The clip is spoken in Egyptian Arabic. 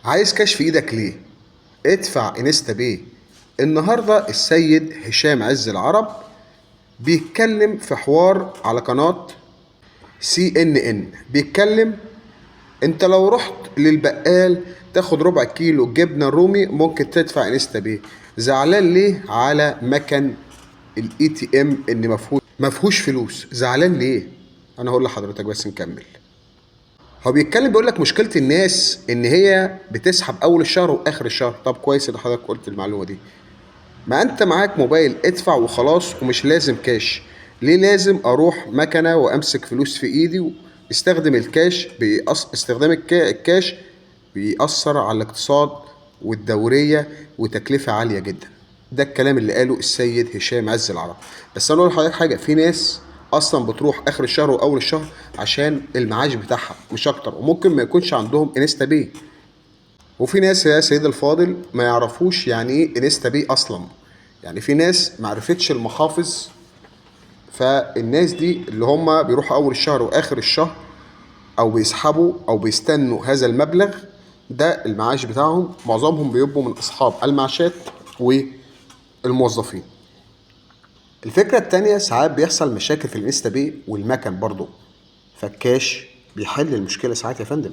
عايز كاش في ايدك ليه؟ ادفع InstaPay. النهارده السيد هشام عز العرب بيتكلم في حوار على قناة CNN، بيتكلم انت لو رحت للبقال تاخد ربع كيلو جبنه رومي ممكن تدفع InstaPay. زعلان ليه على مكن ال ATM ان مفهوش فلوس؟ زعلان ليه؟ انا هقول لحضرتك بس نكمل. هو بيتكلم بيقول لك مشكلة الناس ان هي بتسحب اول الشهر واخر الشهر. طب كويس ان حضرتك قلت المعلومة دي. ما انت معاك موبايل، ادفع وخلاص ومش لازم كاش. ليه لازم اروح مكنه وامسك فلوس في ايدي؟ استخدم الكاش. استخدام الكاش بيأثر على الاقتصاد والدورية وتكلفة عالية جدا. ده الكلام اللي قاله السيد هشام عز العرب. بس انا اقول لحضرتك حاجة، في ناس اصلا بتروح اخر الشهر واول الشهر عشان المعاش بتاعها مش اكتر، وممكن ما يكونش عندهم InstaPay. وفي ناس يا سيد الفاضل ما يعرفوش يعني ايه InstaPay اصلا. يعني في ناس ما عرفتش المحافظ، فالناس دي اللي هم بيروحوا اول الشهر واخر الشهر او بيسحبوا او بيستنوا هذا المبلغ ده المعاش بتاعهم، معظمهم بيبقوا من اصحاب المعاشات والموظفين. الفكرة التانية، ساعات بيحصل مشاكل في ال InstaPay والمكن برضو، فالكاش بيحل المشكلة ساعات يا فندم.